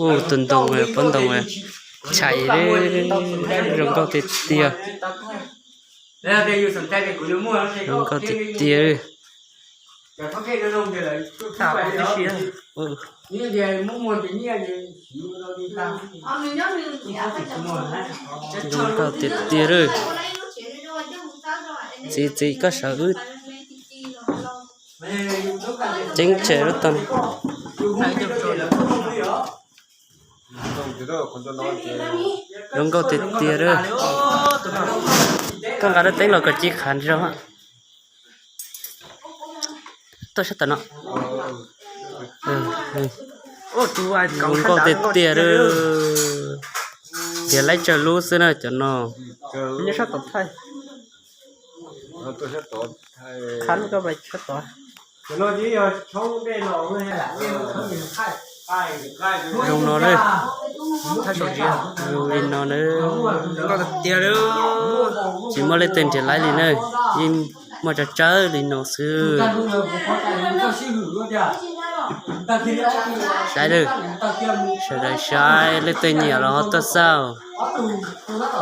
Ub, tus ntoo, pob ntoo tshais, zoo nkauj tiag tiag. Zoo nkauj tiag tiag. Zoo nkauj tiag tiag lawm. Txiv, txiv, koj sawv wb ceeb tshem lub tag. Zoo nkauj tiag tiag lawm. Koj nqa lub teeb los kom ci qhav nrho. Tuaj sab tom no. Zoo nkauj tiag tiag lawm. Nrhiav laib tsawg lub xwb na cov no. Zoo no na. Zoo li no na. Tsis muaj leej twg nrhiav laib li na. Yeej muaj tsawg tsawg li no xwb. Saib lawm, sawv daws saib, leej twg nyiam los ho tuaj xauj,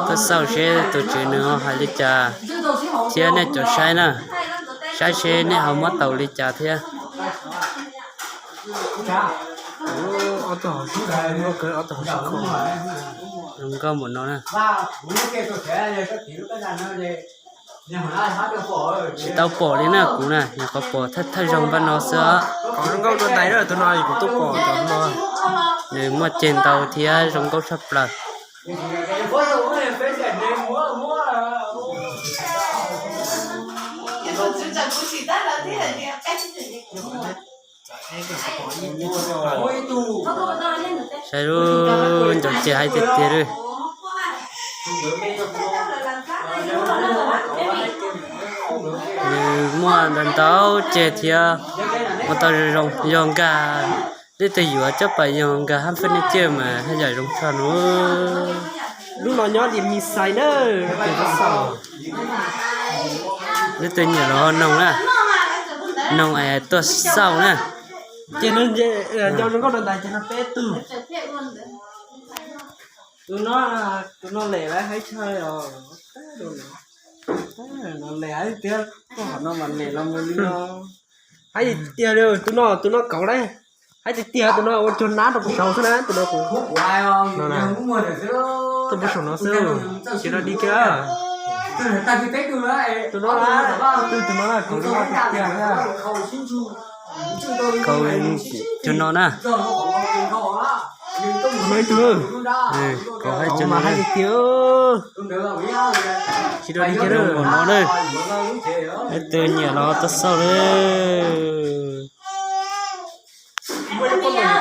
tuaj xauj seb tus tswv nws ho hais li cas thiab nej cov saib na, saib seb nej ho muab tau li cas thiab. Zoo nkauj npaum no na. Tsis tau pom li na, kuv na, nyuam qhuav pom thawj thawj zaug npaj no xwb os. Nws muaj ceg ntau thiab zoo nkauj tshaj plaws. Saib lub ncov ceg haib tiag tiag li. Nws muaj ntau ntau ceg thiab, muaj tau zoo zoo, yog nkag, leej twg yuav coj pais yog nkag hab furniture mas haj yam zoo tshaj no. Lub no nyob Liaj Mis Xais na, leej twg nyiam los noog na, noog es tuaj xauj na. Ces no nco zoo nkauj rau ntais ces no peb tug. Tus no, tus no lem lawm haib tshaj os. No lem tiag, koj qhov no mas lem los mus li no. Haib tiag li, tus no, tus no kauv lawm. Haib tiag tiag, tus no ua cuag nab rau puag saum xwb na, tus no kuv, tus puag saum no xwb, tsis rau di kiag. Tus no, tus no na, kauv zoo nkauj tiag tiag na. Kauv cuag no na. Kauv haib cuag no na. Tsis rau di kiag, no na. Leej twg nyiam los tuaj xauj lawm.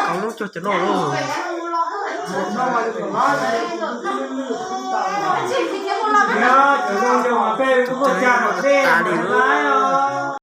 Kauv lub cuag cov no lawm. Tas li lawm.